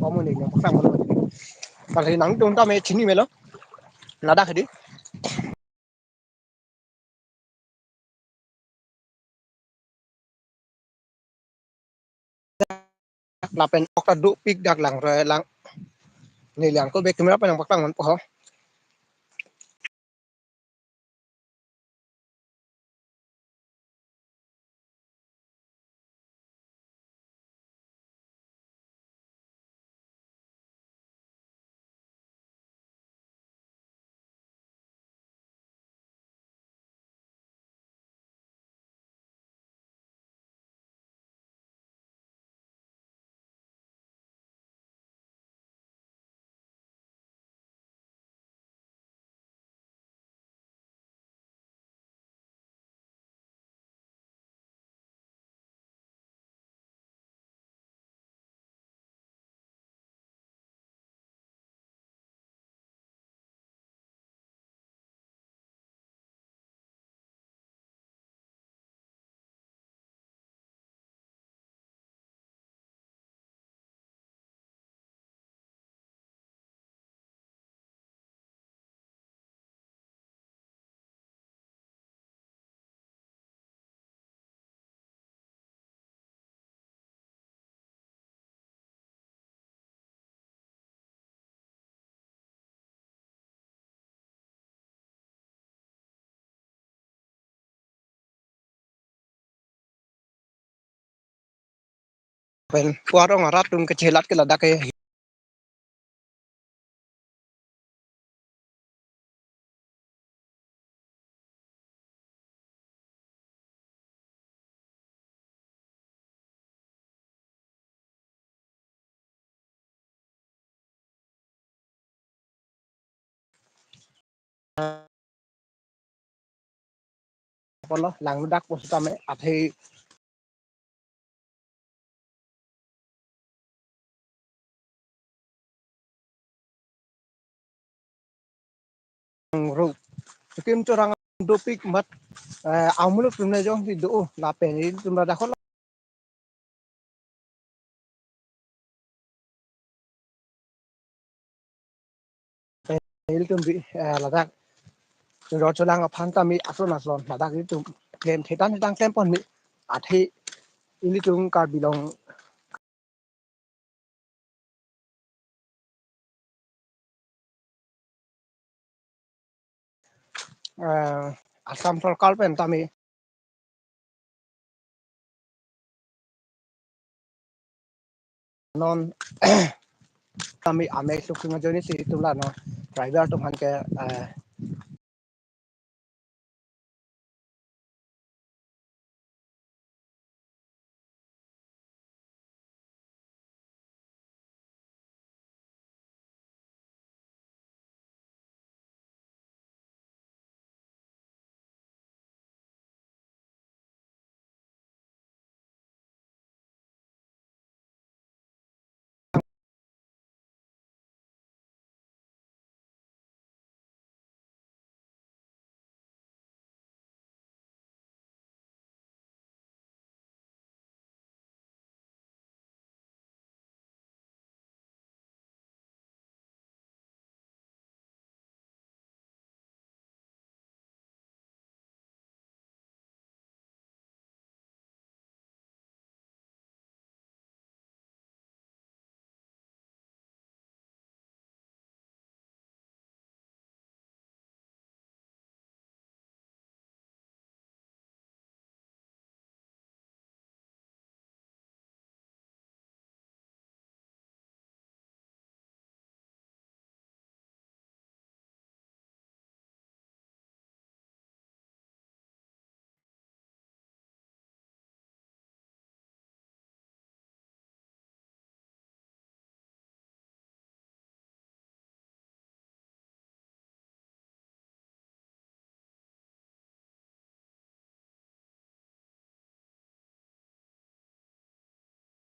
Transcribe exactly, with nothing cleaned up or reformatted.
Komun ini, paklang komun ini. Kalau nangtum tame chini melo. Ladak di. Lapen ok ta dopik dak lang re lang. Neli ako bek camera pen nangpaklang manpo ho. Pen pu arong arat atum kechelat ke ladak ke. Apotlo, lang dak pusitame athe ru. Kim chorang dopik mat, eh, amuluk atum le jongsi do, lapen ilitum ladak holo. Ilitum bi, eh, ladak ro cholang aphan tame ason ason ladak ilitum klem thetan thetan klem pon mi athe ilitum Karbi Anglong, eh, Assam sorkar pen tame non tame amei suk sung ajoine si itum la non tribal atum aphan ke, eh,